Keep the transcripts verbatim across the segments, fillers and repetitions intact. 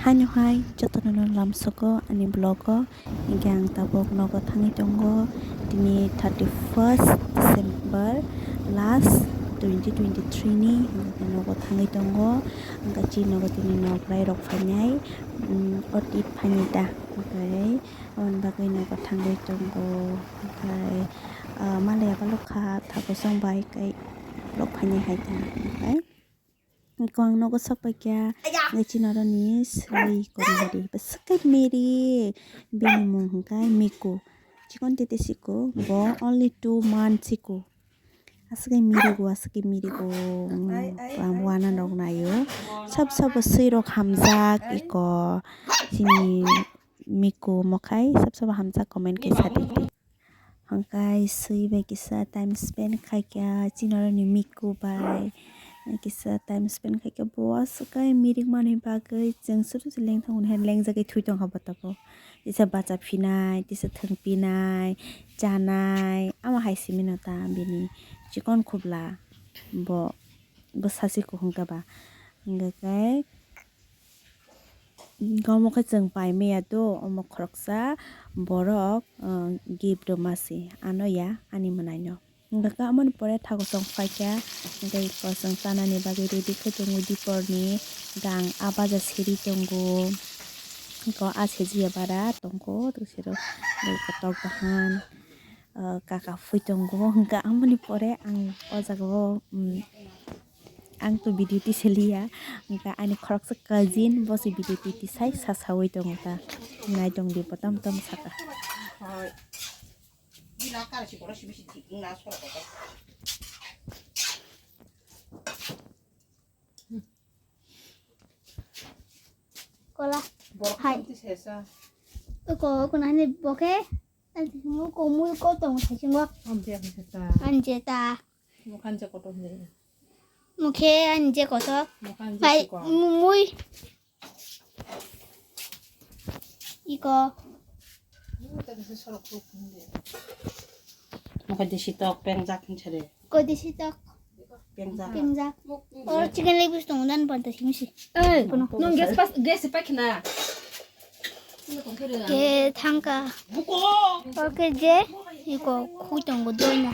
Haino hai jotono no lamsogo ani vlog o, hingke ang tabuk nogo thangwi tongo, tini thirty first December last twenty twenty three ni, hingke nogo thangwi tongo, hingke chi nogo tini nokrai rok phainai, mm, otit phainai ta, hingke aboni bagwi nogo thangwi tongo, hingke, ah, malaya balok kha thakochong bai khe rok phainai hai ta, hingke. Eko ang nogo sok paikha, hingke chini oroni sri kormari, bwswk khe miri, bini mung hingkhe Miku. Chikon tete siko, bo only two months siko. Aswk khe mirigo, aswk khe mirigo, ang wana rok naio. Sab sabo swi rok hamjak eko, chini Miku mokhai, sab sabo hamjak comment khe sadi. Hingke swi bai kisa time spend khaikha, chini oroni Miku bai kisa time spend khaikha, bo aswk khe mirik manwi bagwi chwng suru se lengthang hwnwi lengjagwi thwi tongkha bo tabuk. Tisa bacha phinai, tisa thwng pinai, chanai, amo hai simi no ta bini chikon khubla bo, bo sasi kuhung khe ba. Hingke khe, Omo khe chwng pai maya do, omo khoroksa borok, uh, gift rwma se ano ya ani mwnaino. Hingke khe amoni pore thakochong phaikha, hingke eko chwng chanani bagwi ready khe tongo diporni gang a baja siri tongo, eko a sejiya bara tongo, tei sero kotok bahan, uh, kaka phui tongo, hingke amoni pore ang o jaga o, um, Ang to video tisaliya, hingke ani khoroksa cousin bo se video tisai sasawi tongo ta, naitong di bo tam tam saka. Kola. Hai. Ko, ko nani boke. Mo ko mui ko tong thai singo. Anje ta. Anje ta. Mokhan je kotor hinwi. Mokhe ani je kotor. Mokhan je pai sikon. Mu-, mui. Iko. Mu ta kisa sorok tuk hinwi. Mokhan je sitok pengjak hinsare. Ko je sitok. Pengjak. Pengjak. Or chicken leg piece tong dan panta simsi. Eh, kono. Nong gas pas, gas pakhna. Ke thangka. Buko. Or ke je, iko khui tongo doina.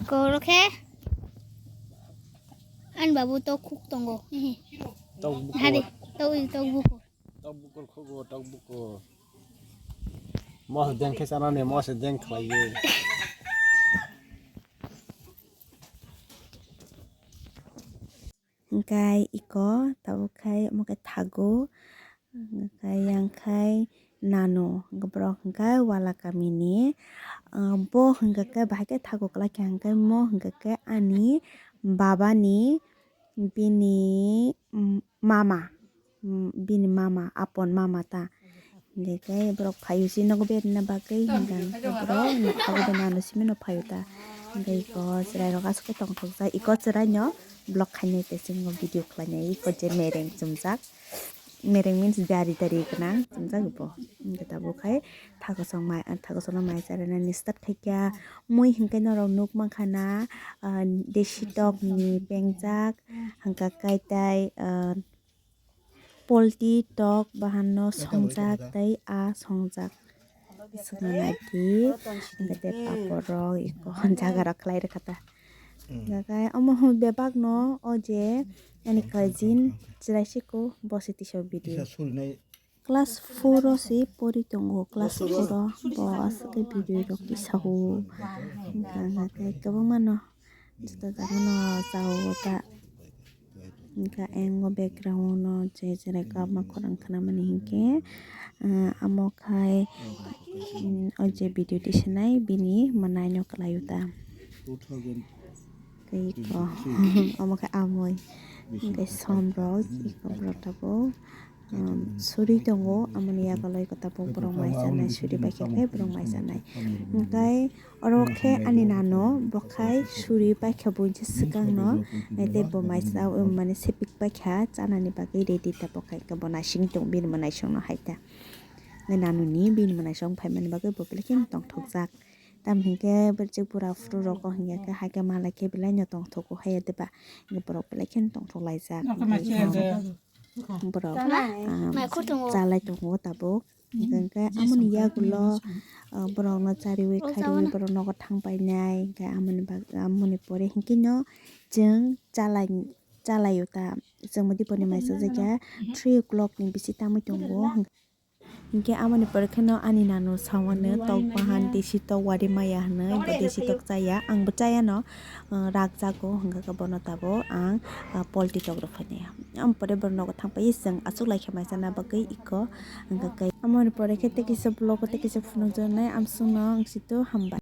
Koro khe ani babu tok khuk tongo. Tok bukur. Hari, tok, tok bukur. Tok bukur khugo, tok bukur. Mos deng khe chanani, mos deng khlaiwi. Hingkai iko tabuk khai omo khe thago, hingkai yang khai nano, hingke borok hingke wala kamini, ah, bo hingke khe bahai khe thago kwlai kha, hingke mo hingke khe ani baba ni bini, mm, mama. Mm, bini mama, apon mama ta. Hingke khe borok phaio se nogo berna bagwi hingka hingke borok nokha bo nano simi no phaio ta. Hingke iko chwrai rok aswk khe tongthokjak, iko chwrai no vlog khainai tei chwng video khlainai, iko je mereng chumjak, mereng means dari dari gwnang chumjak bo. Hingke tabuk khai thakochong mai, thakochong no mai charainani start khaikha, mui hingke norok nuk mankha na, ah, desi tok ni pengjak, hingka kaitai, ah, Polti tok bahan no songjak tei a songjak. Swkang nagi hingke tei papor rok iko jaga rok khlai rwkha ta. Hingke omo bebak no o je ani cousin chwrai siko bosi tisa video. Class four o se pori tongo, class four o bo aswk khe video rok tisa o. Hingke kwbangma no. Joto jaga no chao ta. Hingke ayang o background o je cherai kap ma khorang khna mani hingke, ah, amo khai, mm, o je video tisanai bini mwnai no kwlai o ta. Tei iko omo khe amoi hingke som rok iko borok tabuk. Um, suri tongo, amoni yago loi kota bo borok mai chanai, suri bai khe khe borok mai chanai. Hingkai oro khe ani nano bo khai suri bai khe buini swkang no, eh, tei bo mai cha, um, mane sepik bai kha chanani bagwi ready ta bo khai khe bo naising tong bini bo naising no hai ta. Nanuni bini mwnaisong phaimani bagwi bo belai kheno tongthokjak. Tamo hinkhe bwrwchwk bura phuru rok o hinkhe khe hai khe malai khe belai no tongthogo haiya deba? Hinkhe borok belai kheno tongthok laijak. Borok, ah, chalai tongo tabuk. Hinkhe amoni yagulo, ah, borokno chariwi khariwi borok nogo thang painai. Hinkhe amoni bag-, amoni pore hinkhe no chwng chalai, chalaio ta. Chwng bo dipori maisa jaga three o'clock ni bisi tangwi tongo. Hinkhe amoni pore kheno ani nanu sawano tok bahan desi tok wari maya hinwi, bo desi tok chaya, ang bo chaya no, ah, rakjago, hinkhe bono tabuk ang, ah, polti tok rw phainai. Am pore borok nogo thang pai chwng achuk lai khe maisa na bagwi iko, hinkhe amoni pore khe tei kisa vlog o tei kisa phunukjaknai, amsukno ang situ hambai.